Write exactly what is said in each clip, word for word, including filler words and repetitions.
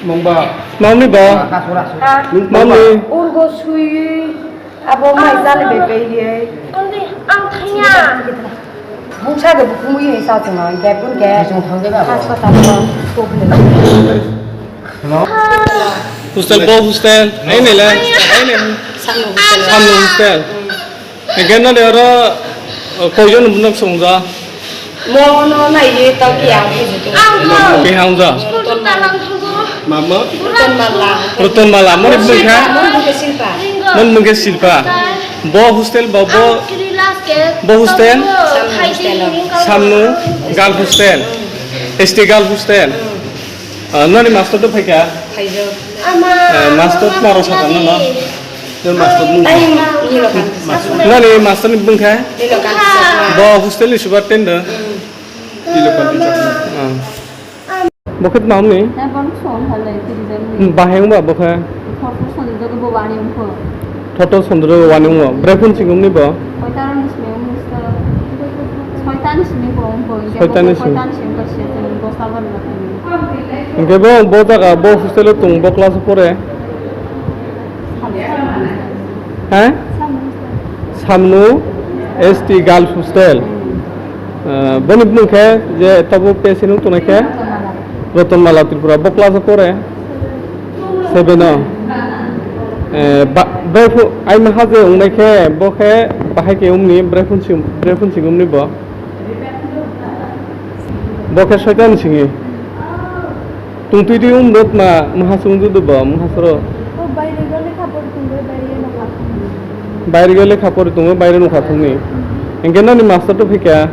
Mungba. Mami ba. Mami. Urgo sui. Abo mai jani bai bai ye. Ang thanya. Buksa de bukung ye sa chuma. Gap un gap. Hospital. Hostel, bo hostel. Ai nela. Ai nela. Samno hostel. Samno hostel. Hingke nani oro, uh, koijon nok songja? Mono naiye to kiyang khe jito. Kiyang ja? Mama? Roton Mala. Roton Mala, moni bwkha? Mon bwkha Silpa. Mon bwkha Silpa. Bo hostel bo, bo, bo hostel? Samno hostel. Samno girl hostel. S T girl hostel. Ah, nani master to phaikha? Phaijak. Eh, master maro sakha nana? Nani master ni bwkha? Nilo Kanti Chakma. Bo hostel ni superintendent? Nilo Kanti Chakma. Ah. Bo khe tma wngni? Bahai wngba bo khe? Thoto sondro wani wngkho. Bwrwi phun singumni bo? Soitani simi wngkho. Soitani simi. Hingke bo, bo jaga, bo hostel o tong, bo class o pore? Ha? Samnu S T Girls Hostel. Eh, boni bumung khe je tabuk P S C nung tongnai khe Rotonmala Tripura. Bo class o pore? Seven o. Eh, ba, bai phu, ai maha je wngnai khe, bo khe bahai khe wngni, bwrwi phun sing, bwrwi phun sing wngni bo. Bo khe soitan singi. Tungtwi twi wng dot ma, mungha sung judu bo, mungha soro. O baire gole khapor tungwi baire no khapor. Baire gole khapor tungwi baire no khapor ni. Engke nani master to phikya?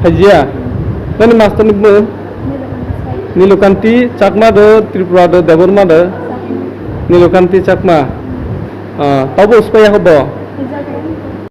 Phaijiya. Nani master ni bu? Nilokanti Chakma do, Tripura do, Debbarma do? Nilokanti Chakma. Ah, tabo uspai ya hobo?